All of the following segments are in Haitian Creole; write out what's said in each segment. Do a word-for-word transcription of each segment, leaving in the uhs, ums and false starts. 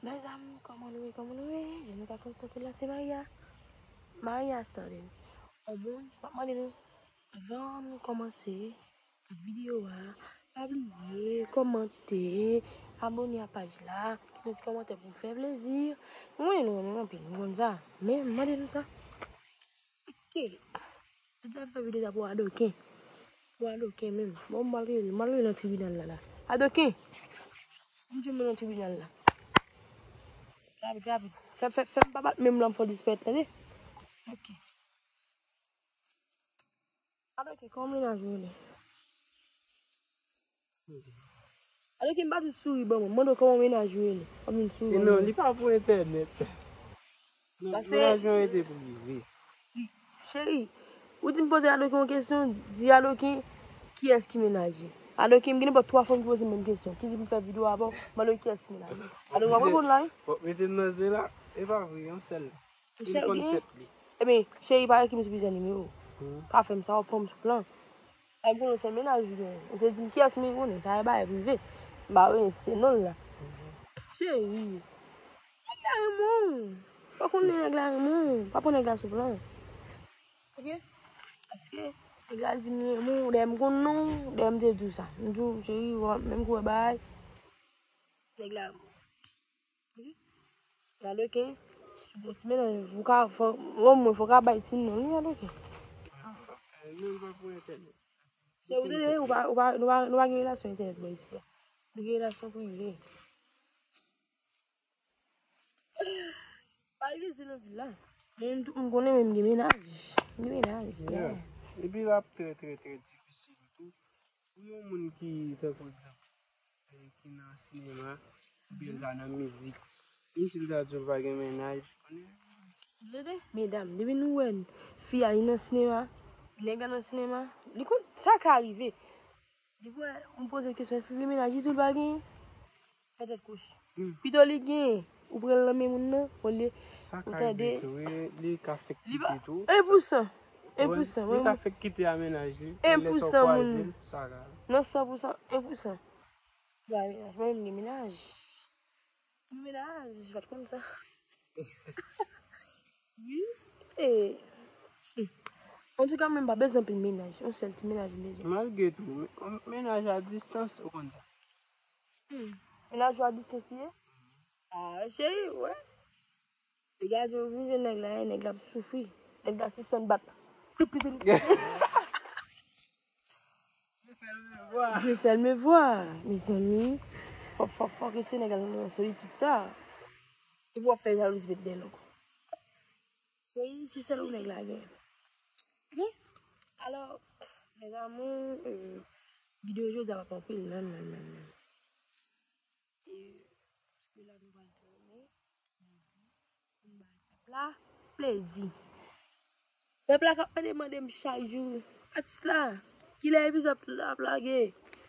Mezanmi, kòman nou ye, kòman nou ye? Jan nou ka konstate la, se Maria. Maria Stardens. Yon moun, m ap mande nou, avan nou kòmanse videyo a, pa bliye kòmante, abòne a paj la, kite yon ti kòmantè pou fè plezi. Nou konnen nou renmen m anpil, nou konn sa. Men, m mande nou sa. Ok. Jodi a m fè videyo sa pou Adoken. Pou Adoken menm. Bon, m pral rele, m pral rele nan tribinal la, la. Adoken! Vin jwenn mwen nan tribinal la. Rapid, rapid. Fè, fè, fè m pa bat menm lè m fè disparèt, tande? Ok. Adoken, kòman mennaj ou rele? Adoken, m pa tout souri ban mwen. Mande w kòman mennaj ou rele. W ap vin souri ban mwen. E non, li pa pou entènèt. Non, mennaj mwen rete prive. Cheri, ou di m poze Adoken yon kesyon, di Adoken kiyès ki mennaj li. Adoken, m gen nenpòt twa fanm ki poze m menm kesyon. Ki di m fè videyo avè w, mande w kiyès ki mennaj li. Adoken, w ap konn la, wi. W ap mete m nan zen la, e pa vre, yon sèl. Li konn tèt li. Ebyen, cheri, pa ekri m sou plizyè nimewo. Pa fè m sa, w ap pran m sou plan. Ay, m konnen w se mennaj ou genyen. Ou te di m kiyès, men konnen sa e bagay prive. M pa wè se non l la. Cheri, nèg la renmen w. Fòk ou konnen nèg la renmen w. Pa pran nèg la sou plan. Ok? Paske nèg la di m li renmen w. Dayè m konn non w. Dayè m te di w sa. M di w, cheri, w ap menm kou wè bagay. Nèg la renmen w. Wi. Adoken, si w gon ti mennaj, ou ka fò, omwen fò w ka bay ti non li, Adoken. Se ou tande, ou pa, ou pa, nou pa, nou pa gen relasyon entènèt bò isi a. Nou gen relasyon prive. Pa rive se nan vil la. Men m tou, m konnen men m gen mennaj. M gen mennaj, yeah. Epi l ap trè, trè, trè difisil tou. Pou yon moun ki, tankou egzanp, e, ki nan sinema, oubyen l ta nan mizik. Menm si l ta di w pa gen mennaj, konnen. Tande, medam, depi nou wè fi a li nan sinema, nèg la nan sinema, li konn, sa ka rive. Depi w wè, ou poze l kesyon, èske li gen mennaj, li di w l pa genyen, fè tèt kwochi. Pito li genyen, ou pran l nan men moun nan, olye, ou tande. Sa ka rive tou, wi, li ka fèk kite tou. En pou san, en pou san, li ka fèk kite a mennaj li. En pou san moun. Nan san pou san, en pou san. Mwen, mwen, mwen gen mennaj. Mennaj, ou pa t konn sa. Wi. E, antouka, mwen pa bezwen anpil mennaj. Yon sèl ti mennaj m bezwen. Malgre tou, men, mennaj a distans, ou konn sa. Hmm. Mennaj ou a distans li ye? Ah, cheri, wè. Li gade ou vin jwenn nèg la, nèg la ap soufri. Nèg la sispann bat. Tout piti. Dieu seul me voit. Dieu seul me voit. Mezanmi, fò, fò, fò rete nèg la nan solitid sa. Epi w ap fè jalouzi met dèyè l ankò. Cheri, se sèl ou nèg la gen. Ok? Alò, mes amours, euh, videyo jodi a p ap anpil, menm, menm, menm, menm. E, paske la nou pral tounen, nou di, pou n bay pèp la plezi. Pèp la k ap mande, mande m chak jou, atis la, kilè epizòd la ap lage?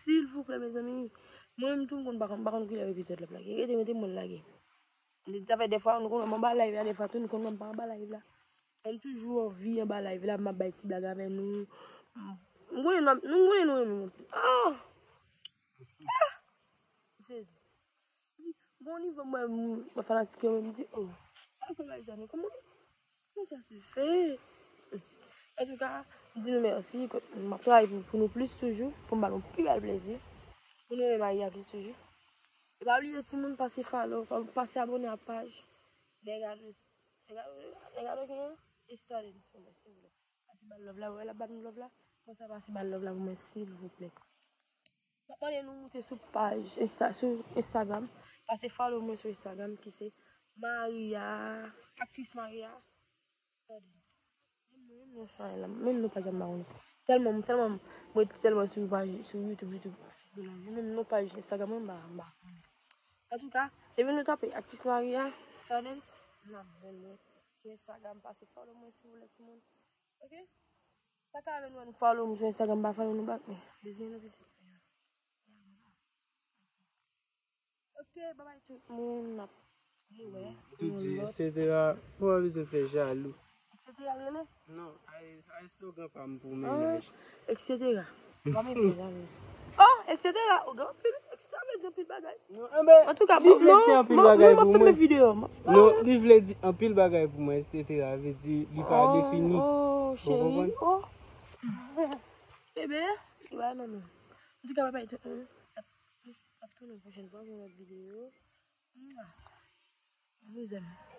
Silvouplè, mezanmi. Mwen menm tou, m konn pa konn, pa konn kilè epizòd la ap lage. Rete, rete, mwen lage. Sa fè dèfwa, nou konn wè m anba live la, dèfwa tou, nou konn wè m pa anba live la. Men m toujou anvi anba live la, m ap bay ti blag avè nou. M konnen nou, nou konnen nou renmen m anpil. Ah! Ah! M sezi. M di, bon nivo mwen, mwen fanatik yo, men m di, oh, pa fè bagay sa, non, kòman, kòman sa se fè? Antouka, m di nou mèsi, m ap travay pou, pou nou plis toujou, pou m ba nou pi bèl plezi, pou nou renmen Maria plis toujou. E pa bliye timoun, pase follow, pa, pase abòne a paj. Nèg a, nèg a, nèg a, nèg a, e sa, de disponib, silvouplè. Pase ba l love la, wè l ap ba nou love la. Konsa pase ba l love la pou mwen, silvouplè. M ap mande nou moute sou paj Insta, sou Instagram. Pase follow mwen sou Instagram ki se Maria, aktris Maria Stardens. Menm non, menm non sa la, menm non pa janm ba nou. Tèlman, tèlman mwen tèlman sou paj, sou YouTube, YouTube. Menm non paj Instagram mwen m pa, m pa konnen. Antouka, depi nou tape aktris Maria Stardens, n ap jwenn mwen sou Instagram. Pase follow mwen silvouplè timoun. Ok? Sa ka avè nou, ann follow m sou Instagram, m pa follow nou back, men bezwen nou pitit. Ok, babay tout moun, n ap, nou wè. Ou tou di, et cetera. Ou pa bezwen fè jalou. Et cetera l rele? Non, ay, ay slogan pa m pou mennaj. Ah, et cetera. Pa m ekri jalou. Oh, et cetera. Ou gen anpil, et cetera. Di anpil bagay. Non, enben, Antouka, li vle di anpil bagay pou mwen. Videyo. Non, li vle di anpil bagay pou mwen, et cetera. Vle di li pa defini. Oh, cheri. Oh. Enben, li pa nan men. Antouka, papa, ap tounen pwochèn fwa pou yon lòt videyo. Mwa. Je vous aime.